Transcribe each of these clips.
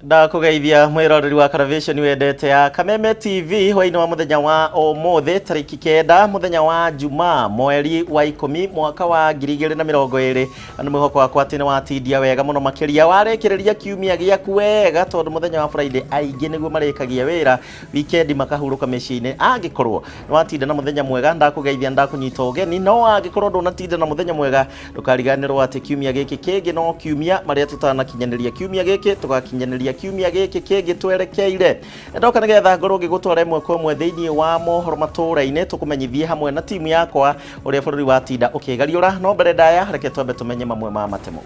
Ndakũgeithia mwĩroreri wa Karavĩconi wendete ya Kameme TV hwainĩ wa mũthenya wa ũmũthĩ tarĩki 9 mũthenya wa Jumaa mweri wa 10 mwaka wa 2020. Na nĩ mwĩhoko wakwa atĩ nĩ watindia wega mũno makĩria warĩkĩrĩria kiumia gĩaku wega tondũ mũthenya wa Friday aingĩ nĩguo marĩkagia wĩra weekend makahurũka mĩciĩ-inĩ. Angĩkorwo nĩ watinda na mũthenya mwega ndakũgeithia ndakũnyita ũgeni, no angĩkorwo ndũnatinda na mũthenya mwega ndũkariganĩrwo atĩ kiumia gĩkĩ kĩngĩ no kiumia marĩa tũtanakinyanĩria kiumia gĩkĩ tũgakinyanĩria kiumia gĩkĩ kĩngĩ twerekeire. Ndoka nĩgetha ngorwo ngĩgũtwara ĩmwe kwa ĩmwe thĩinĩ wa mohoro matũũra-inĩ tũkũmenyithie hamwe na timu yakwa ũrĩa bũrũri watinda ũkĩgariũra. No mbere ndaya reke twambe tũmenye mamwe ma matemo.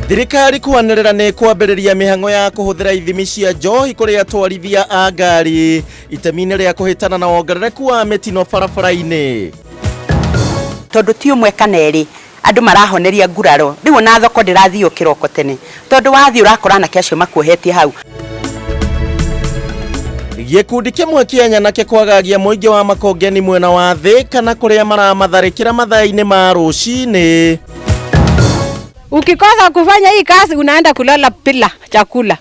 Thirikari kwanĩrĩra nĩ kwambĩrĩria mĩhang'o ya kũhũthĩra ithimi cia njohi kũrĩ atwarithia a ngari itemi-inĩ rĩa kũhĩtana na wongerereku wa mĩtino barabara-inĩ. Tondũ ti ũmwe kana erĩ andũ marahoneria nguraro rĩu ona thoko ndĩrathiĩ kĩroko tene tondũ wathiĩ ũrakora anake acio makuohetie hau. Gĩkundi kĩmwe kĩa nyanake kwagagia mũingĩ wa Makongeni mwena wa thĩ kana kũrĩa maramatharĩkĩra mathaa-inĩ ma rũcinĩ. Ukikosa kufanya hii kazi unaenda kulala bila chakula.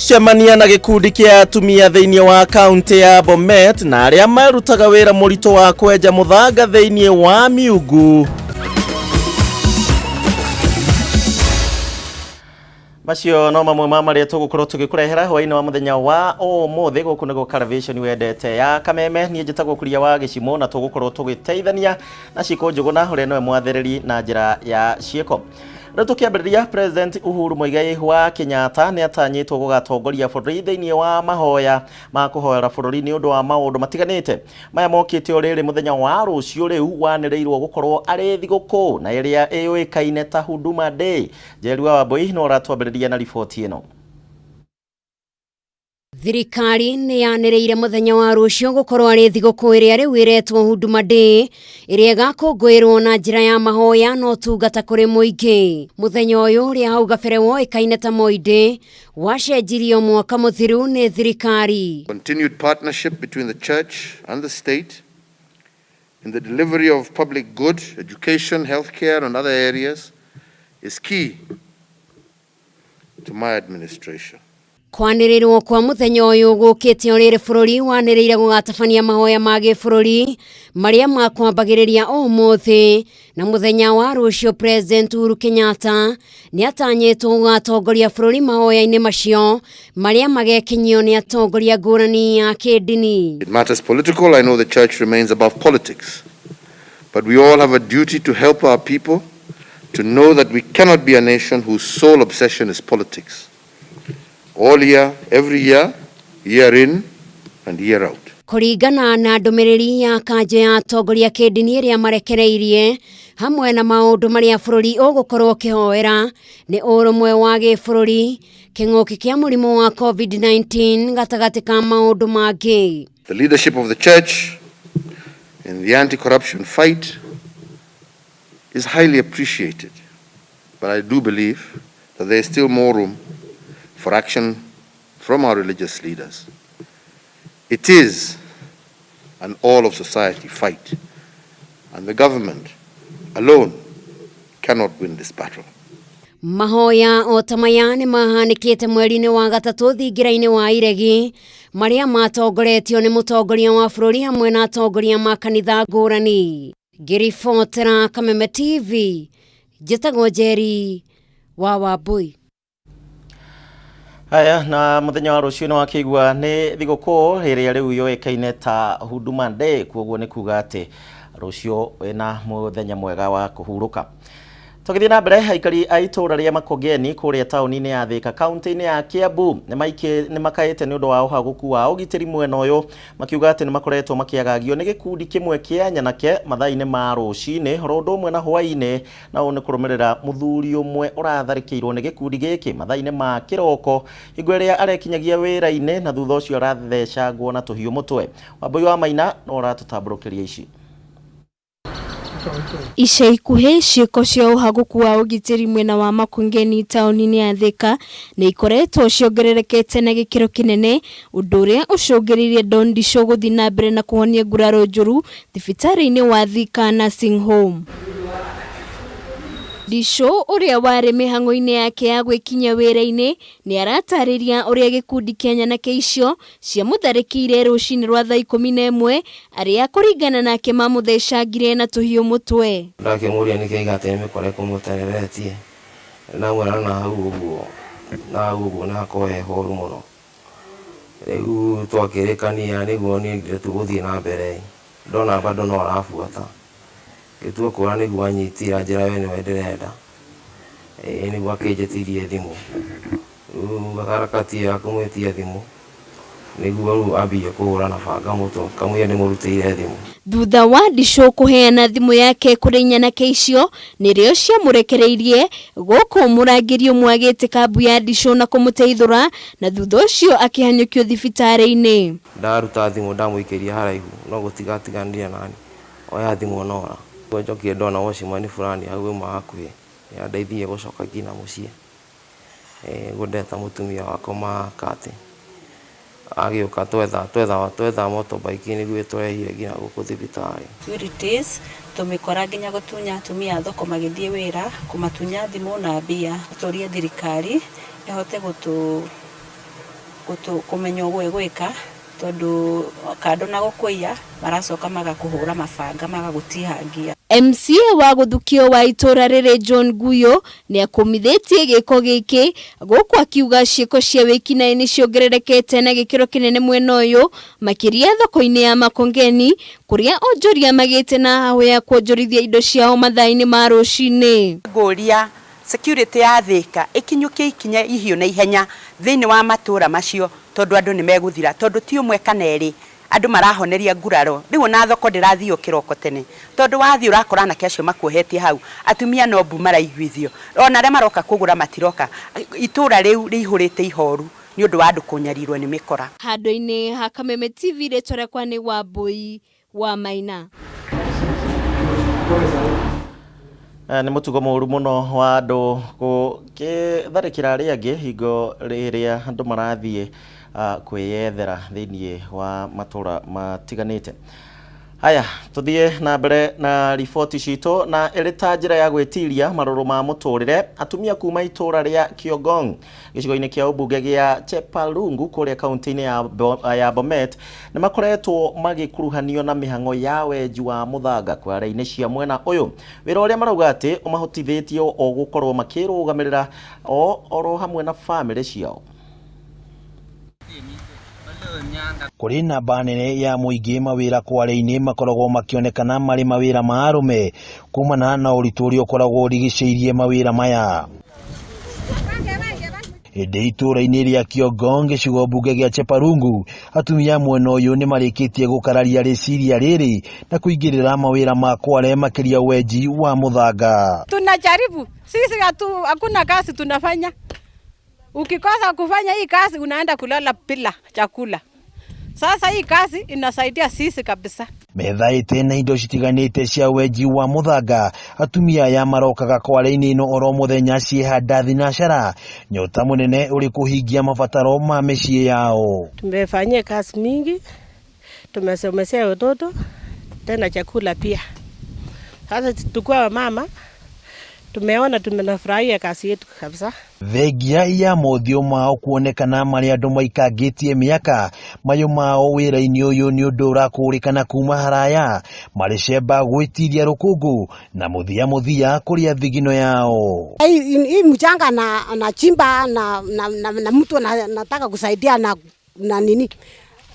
Cemania na gĩkundi kĩa atumia thĩinĩ wa kaunti ya Bomet na arĩa marutaga wĩra mũritũ wa kwenja mũthanga thĩinĩ wa Miungu. Macio no mamwe ma marĩa tũgũkorwo tũgĩkũrehera hwainĩ wa mũthenya wa ũmũthĩ. Gũkũ nĩguo Karavĩconi wendete ya Kameme. Niĩ njĩtagwo Kuria wa Gĩcimũ na tũgũkorwo tũgĩteithania na Cikũ Njũgũna ũrĩa nĩwe mwathĩrĩri na njĩra ya ciĩko. Rĩu tũkĩambĩrĩria, President Uhuru Muigai wa Kenyatta nĩ atanyĩtwo gũgatongoria bũrũri thĩinĩ wa mahoya ma kũhoera bũrũri nĩ ũndũ wa maũndũ matiganĩte. Maya mokĩte o rĩrĩ mũthenya wa rũciũ rĩu wanĩrĩirwo gũkorwo arĩ thigũkũ na ĩrĩa ĩũĩkaine ta Huduma Day. Njeri wa Wambui no ũratwambĩrĩria na riboti ĩno. Thirikari nĩ yanĩrĩire mũthenya wa rũciũ gũkorwo arĩ thigũkũ ĩrĩa rĩu ĩretwo Huduma Day ĩrĩa ĩgakũngũĩrwo na njĩra ya mahoya na ũtungata kũrĩ mũingĩ. Mũthenya ũyũ ũrĩa hau gabere woĩkaine ta Moi Day wacenjirio mwaka mũthiru nĩ thirikari. Continued partnership between the church and the state in the delivery of public good, education, healthcare and other areas is key to my administration. Kwanĩrĩrwo kwa mũthenya ũyũ gũkĩte o rĩrĩ bũrũri wanĩrĩire gũgatabania mahoya ma gĩbũrũri marĩa makwambagĩrĩria ũmũthĩ na mũthenya wa rũciũ. President Uhuru Kenyatta nĩ atanyĩtwo gũgatongoria bũrũri mahoya-inĩ macio marĩa magekinyio nĩ atongoria ngũrani ya kĩndini. It matters political, I know the church remains above politics, but we all have a duty to help our people to know that we cannot be a nation whose sole obsession is politics. All year, every year, year in and year out. Kũringana na ndũmĩrĩri ya kanjũ ya atongoria kĩndini ĩrĩa marekereirie hamwe na maũndũ marĩa bũrũri ũgũkorwo ũkĩhoera nĩ ũrũmwe wa gĩbũrũri, kĩng'ũki kĩa mũrimũ wa COVID-19 gatagatĩ ka maũndũ mangĩ. The leadership of the church in the anti-corruption fight is highly appreciated, but I do believe that there is still more room for action from our religious leaders. It is an all of society fight, and the government alone cannot win this battle. Mahoya o ta maya nĩ mahanĩkĩte mweri-inĩ wa gatatũ thingira-inĩ wa Iregi marĩa matongoretio nĩ mũtongoria wa bũrũri hamwe na atongoria ma kanitha ngũrani. Ngĩribotera Kameme TV, njĩtagwo Njeri wa Wambui. Haya, na mũthenya wa rũciũ nĩ wakĩigua nĩ thigũkũ ĩrĩa rĩu yũĩkaine ta Huduma Day, koguo nĩ kuga atĩ rũciũ wĩna mũthenya mwega wa kũhurũka. Tũgĩthiĩ na mbere, aikari a itũũra rĩa Makongeni kũrĩa taũni-inĩ ya Thika kaunti-inĩ ya Kiambu nĩ makaĩte nĩ ũndũ wa ũhagũku wa ũgitĩri mwena ũyũ, makiuga atĩ nĩ makoretwo makĩagagio nĩ gĩkundi kĩmwe kĩa nyanake mathaa-inĩ ma rũcinĩ oro ũndũ ũmwe na hwaĩ-inĩ, na ũũ nĩ kũrũmĩrĩra mũthuri ũmwe ũratharĩkĩirwo nĩ gĩkundi gĩkĩ mathaa-inĩ ma kĩroko hingo ĩrĩa arekinyagia wĩra-inĩ na thutha ũcio arathecangwo na tũhiũ mũtwe. Wambui wa Maina no ũratũtambũrũkĩria ici. Ica ikuhĩ ciĩko cia ũhagũku wa ũgitĩri mwena wa Makongeni taũni-inĩ ya Thika nĩ ikoretwo ciongererekete na gĩkĩro kĩnene, ũndũ ũrĩa ũcũngĩrĩirie Don Ndicũ gũthiĩ na mbere na kũhonia nguraro njũru thibitarĩ-inĩ wa Thika Nursing Home. Ndicũ ũrĩa warĩ mĩhang'o-inĩ yake ya gwĩkinyia wĩra-inĩ nĩ aratarĩria ũrĩa gĩkundi kĩa nyanake icio ciamũtharĩkĩire rũcinĩ rwa thaa 11 arĩa kũringana nake mamũthecangire na tũhiũ mũtwe. Ndakĩmũria nĩkĩ aiga atĩ nĩ mĩkora ĩkũmũtereretie ndamwĩra na hau ũguo na hau ũguo nĩ hakoragwo he horu mũno. Rĩu twakĩrĩkania nĩguo niĩ ndire tũgũthiĩ na mbere ndona bado no arabuata ngĩtua kũra nĩguo anyitire anjĩra we nĩwe ndĩrenda ĩĩ nĩguo akĩnjĩtirie thimũ rĩu harakati ya kũmwĩtia thimũ nĩguo rĩu ambie kũhũra na banga mũtwe kamũira ndĩmũrutĩire thimũ. Thutha wa Ndicũ kũheana thimũ yake kũrĩ nyanake icio nĩrĩo ciamũrekereirie gũkũ mũrangĩri ũmwe agĩte kambu ya Ndicũ na kũmũteithũra na thutha ũcio akĩhanyũkio thibitarĩ-inĩ. Ndaruta thimũ ndamũikĩria haraihu no gũtigatiganire nani oya thimũ nora njokire ndona watchman fulani hau auma hakuhĩ nĩandeithirie gũcoka nginya mũciĩ nĩguo ndeta mũtumia wakwa makatĩ agĩũka twetha motorbike nĩguo ĩtũrehire nginya gũkũ thibitarĩ. Securities tumikora nginya gutunya atumia a thoko magithie wira kumatunya thimu na mbia turie thirikari ihote gutu kumenya uguo igwika tondu kando na gukuiya maracoka magakuhura mabanga magagutihangia. MCA wa guthukio wa itura rĩrĩ John Guyo nĩ akũmithĩtie gĩko gĩkĩ gũkũ akiuga ciĩko cia wĩkinaĩ nĩ ciongererekete na gĩkĩro kĩnene mwena ũyũ makĩria thoko-inĩ ya Makongeni kũrĩa onjoria magĩte na hahũ ya kuonjorithia indo ciao mathaa-inĩ ma rũcinĩ. Ngũria security ya Thika ikinyũkie ikinya ihiũ na ihenya thĩinĩ wa matũra macio tondu andu nĩ megũthira tondu ti ũmwe kana erĩ andu marahoneria nguraro rĩu ona thoko ndĩrathiĩ kĩroko tene tondu wathiĩ ũrakora anake acio makuohetie hau atumia no mbu maraiguithio ona arĩa maroka kũgũra matiroka itũra rĩu rĩihũrĩte ihoru nĩ ũndũ wa andũ kũnyarirwo nĩ mĩkora. Handũ-inĩ ha Kameme TV rĩtwa rĩakwa nĩ Wambui wa Maina. Nĩ mũtugo mũru mũno wa andũ gũkĩtharĩkĩra arĩa angĩ hingo rĩrĩa andũ marathiĩ kwĩyethera thĩinĩ wa matũra matiganĩte. Haya, tuthiĩ na mbere na riboti citũ na ĩrĩ ta njĩra ya gwĩtiria marũrũ ma mũtũrĩre atumia kuma itũra rĩa Kiogong gĩcigo-inĩ kĩa ũmbunge gĩa Chepalungu kũrĩa kaunti-inĩ ya Bomet nĩ makoretwo magĩkuruhanio na mĩhang'o ya wenji wa mũthanga kware-inĩ cia mwena ũyũ wĩra ũrĩa marauga atĩ ũmahotithĩtie o gũkorwo makĩrũgamĩrĩra o hamwe na bamĩrĩ ciao. Kũrĩ namba nene ya mũingĩ mawĩra kware-inĩ makoragwo makĩonekana marĩ mawĩra ma arũme kumana na ũritũ ũrĩa ũkoragwo ũrigicĩirie mawĩra maya. Ĩndĩ itũra-inĩ rĩa Kiongong gĩcigo mbunge gĩa Chepalungu atumia mwena ũyũ nĩ marĩkĩtie gũkararia rĩciria rĩrĩ na kũingĩrĩra mawĩra ma kware makĩria wenji wa mũthanga. Tunajaribu sisi, hakuna kazi tunafanya. Ukikosa kufanya hii kazi unaenda kulala bila chakula. Sasa hii kazi inasaidia sisi kabisa. Methaĩte na indo citiganĩte cia wenji wa mũthanga atumia aya marokaga kware-inĩ ĩno oro mũthenya ciĩhanda thinacara nyota mũnene ũrĩ kũhingia mabataro ma mĩciĩ yao. Tumefanyia kazi mingi, tumesomesea watoto tena chakula pia. Sasa tukua mama tumeona tumenafurahia kazi yetu kabisa. Thengia ya mothiũ mao kuonekana marĩ andũ maikangĩtie mĩaka mayũ mao wĩra-inĩ ũyũ nĩ ũndũ ũrakũrĩkana kuma haraya marĩ cemba gwĩtiria rũkũngũ na mũthia mũthia kũrĩa thigino yao. Hii mchanga na chimba na mtu anataka kusaidia na nini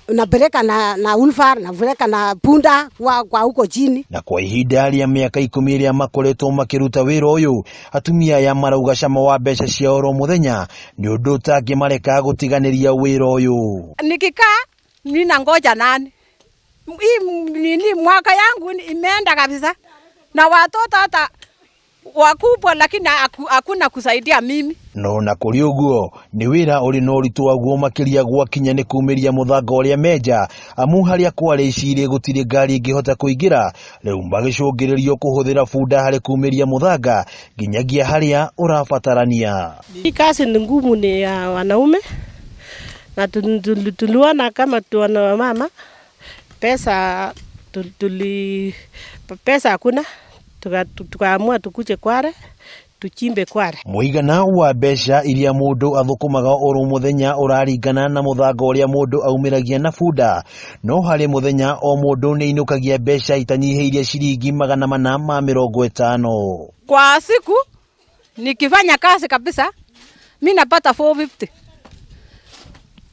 unapeleka na ulfar napeleka na punda kwa huko chini. Na kwa ihinda rĩa mĩaka 10 ĩrĩa makoretwo makĩruta wĩra ũyũ atumia aya marauga cama wa mbeca cia oro mũthenya nĩ ũndũ ũtangĩmareka gũtiganĩria wĩra ũyũ. Nikikaa ninangoja nani? Hii nini mwaka yangu imeenda kabisa na watoto hata Wakubwa, lakini hakuna kusaidia mimi. No na kũrĩ ũguo nĩ wĩra ũrĩ na ũritũ waguo makĩria gwakinya nĩ kumĩria mũthanga ũrĩa menja, amu harĩa kwarĩ icirĩ gũtirĩ ngari ĩngĩhota kũingĩra, rĩu magĩcũngĩrĩrio kũhũthĩra bunda harĩ kumĩria mũthanga nginyagia harĩa ũrabatarania. Hii kazi ni ngumu, ni ya wanaume na tuliona kama tuwana mama pesa pesa hakuna, tukaamua tukuje Kware tuchimbe Kware. Mũigana wa mbeca iria mũndũ athũkũmaga oro mũthenya ũraringana na mũthanga ũrĩa mũndũ aumĩragia na bunda, no harĩ mũthenya o mũndũ nĩainũkagia mbeca itanyihĩirie ciringi 450. Kwa siku nikifanya kazi kabisa mi napata 450,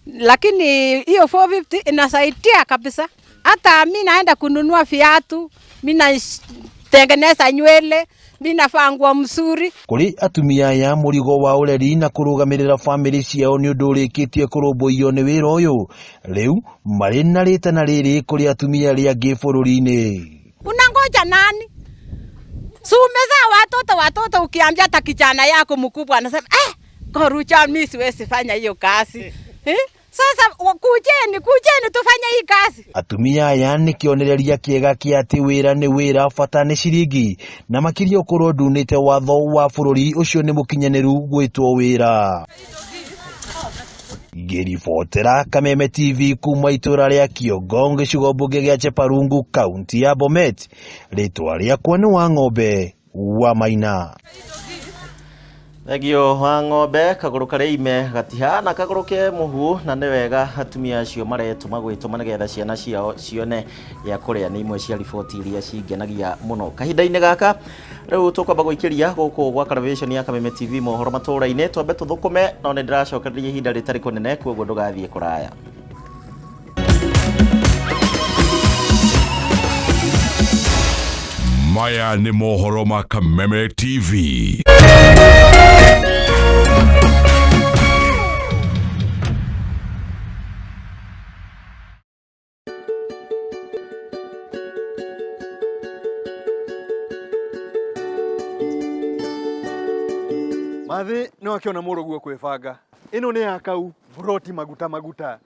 lakini hiyo 450 inasaidia kabisa. Hata mi naenda kununua viatu, mi natengeneza nywele, mi navaa nguo mzuri. Kũrĩ atumia aya mũrigo wa ũreri na kũrũgamĩrĩra bamĩrĩ ciao nĩ ũndũ ũrĩkĩtie kũrũmbũiyo nĩ wĩra ũyũ, rĩu marĩ na rĩtana rĩrĩ kũrĩ atumia arĩa angĩ bũrũri-inĩ. Unangoja nani? Si umezaa watoto, watoto ukiambia hata kijana yako mkubwa anasema Korucha, mimi siwezi fanya hiyo kazi. Sasa kujeni, kujeni tufanye hii kazi. Atumia aya nĩ kĩonereria kĩega kĩa atĩ wĩra nĩ wĩra, bata nĩ ciringi, na makĩria ũkorwo ndunĩte watho wa bũrũri ũcio nĩ mũkinyanĩru gwĩtwo wĩra. Ngĩribotera Kameme TV kuma itũra rĩa Kĩongong gĩcigo mbunge gĩa Cheparungu kaunti ya Bomet, rĩtwa rĩakwa nĩ Wang'ombe wa Maina. Thengio wa ng'ombe kagũrũ karĩ ime gatihana kagũrũ ke mũhu, na nĩ wega atumia acio maretũma gwĩtũma nĩgetha ciana ciao cione gĩa kũrĩa. Nĩ imwe cia riboti iria cingenagia mũno kahinda-inĩ gaka. Rĩu tũkwamba gũikĩria gũkũ gwa Television ya Kameme TV mohoro matũũra-inĩ, twambe tũthũkũme, no nĩ ndĩracokereria ihinda rĩtarĩ kũnene, koguo ndũgathiĩ kũraya. Maya nĩ mohoro ma Kameme TV. Mathi nĩ wakiona mũrũguo kwĩbanga. Ĩno nĩ ya kau broti maguta maguta.